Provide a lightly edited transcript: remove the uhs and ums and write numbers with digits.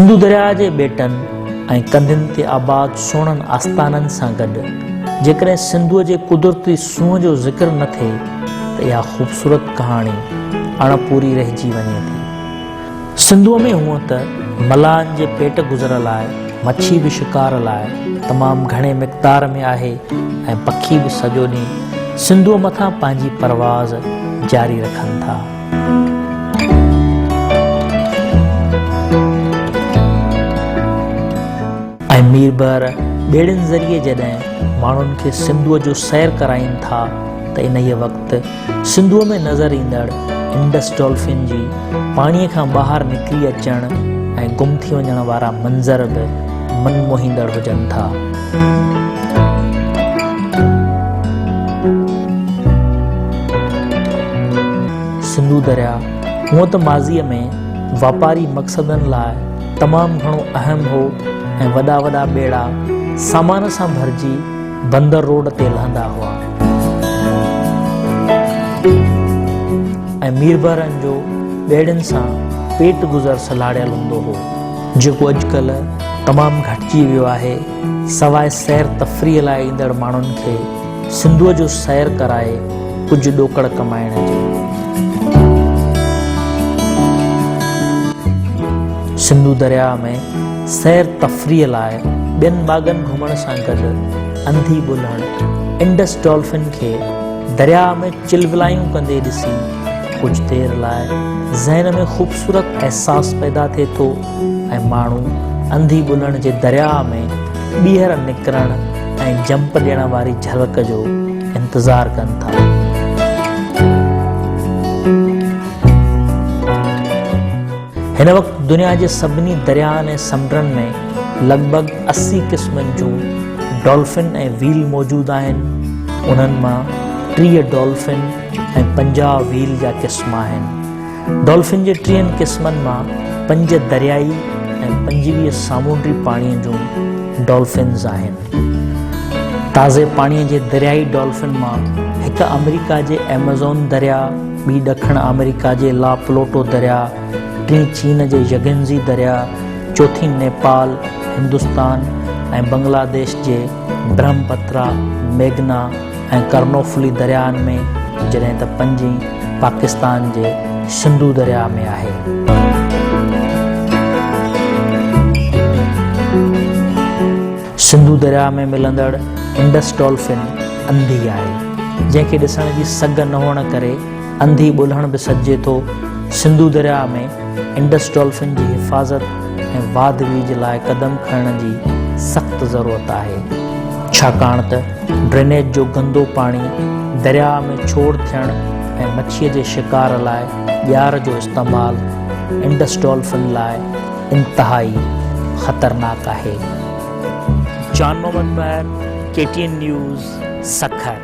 سنڌو درياء جي ٻيٽن ۽ ڪنڌين تي آباد سهڻن آستانن سان گڏ جيڪڏهن سنڌوء جي قدرتي سونهن جو ذڪر نه ٿئي ته اها خوبصورت ڪهاڻي اڻ پوري رهجي وڃي ٿي. سنڌوء ۾ هونء ته ملاحن جي پيٽ گذر لاء مڇي به شڪار لاء تمام گهڻي مقدار ۾ آهي ۽ پکي به سڄو ڏينهن سنڌوء مٿان پنهنجي پرواز جاري رکن ٿا. ۽ ميربحر ٻيڙين ذريعي جڏهن ماڻهن کي سنڌوء جو سير ڪرائين ٿا ته انهيء وقت سنڌوء ۾ نظر ايندڙ انڊس ڊولفن جي پاڻيء کان ٻاهر نڪري اچڻ ۽ گم ٿي وڃڻ وارا منظر به من موهيندڙ هجن ٿا. سنڌو درياء هونء ته ماضيء ۾ واپاري مقصدن لاء تمام گهڻو اهم هو ۽ وڏا وڏا ٻيڙا سامان سان ڀرجي بندر روڊ تي لهندا هئا ۽ ميربحرن جو ٻيڙين سان پيٽ گذر سلهاڙيل هوندو هو، جيڪو اڄڪلهه تمام گهٽجي ويو آهي، سواء سير تفريح لاء ايندڙ ماڻهن کي سنڌوء جو سير ڪرائي ڪجهه ڏوڪڙ ڪمائڻ جي. سنڌو درياء ۾ سير تفريح لاء ٻين ماڳن گهمڻ سان گڏ انڌي ٻلهڻ، انڊس ڊولفن، کي درياء ۾ چلولايون ڪندي ڏسي ڪجهه دير لاء ذهن ۾ خوبصورت احساس پيدا ٿئي ٿو ۽ ماڻهو انڌي ٻلهڻ جي درياء ۾ ٻيهر نڪرڻ ۽ جمپ ڏيڻ واري جهلڪ جو انتظار ڪن ٿا. هن وقت دنيا جي سڀني درياهن ۽ سمنڊن ۾ لڳ ڀڳ 80 قسمن جون ڊولفن ۽ ويل موجود آهن. انهن مان 30 ڊولفن ۽ 50 ويل جا قسم آهن. ڊولفن جي ٽيهن قسمن مان پنج دريائي ۽ 25 سامونڊي پاڻيء جون ڊولفنز آهن. تازي پاڻيء جي دريائي ڊولفن مان هڪ آمريڪا جي ايمازون درياء، ٻي ڏکڻ آمريڪا جي لا پلوٽو درياء، ٽين چين جي يگنزي درياء، چوٿين نيپال، هندستان ۽ بنگلاديش جي برهمپترا، ميگنا ۽ ڪرنوفلي درياهن ۾، جڏهن ته پنجين پاڪستان جي سنڌو درياء ۾ آهي. سنڌو درياء ۾ ملندڙ انڊس ڊولفن انڌي آهي، جنهن کي ڏسڻ جي سگهه نه هئڻ ڪري انڌي ٻلهڻ به سڏجي ٿو. سنڌو درياء ۾ انڊس ڊولفن جي حفاظت ۽ واڌ ويجهه لاء قدم کڻڻ جي سخت ضرورت آهي، ڇاڪاڻ ته ڊرينيج جو گندو پاڻي درياء ۾ ڇوڙ ٿيڻ ۽ مڇيء جي شڪار لاء ڄار جو استعمال انڊس ڊولفن لاء انتهائي خطرناڪ آهي. Jan Muhammad Mehar, K T N news, Sukkur.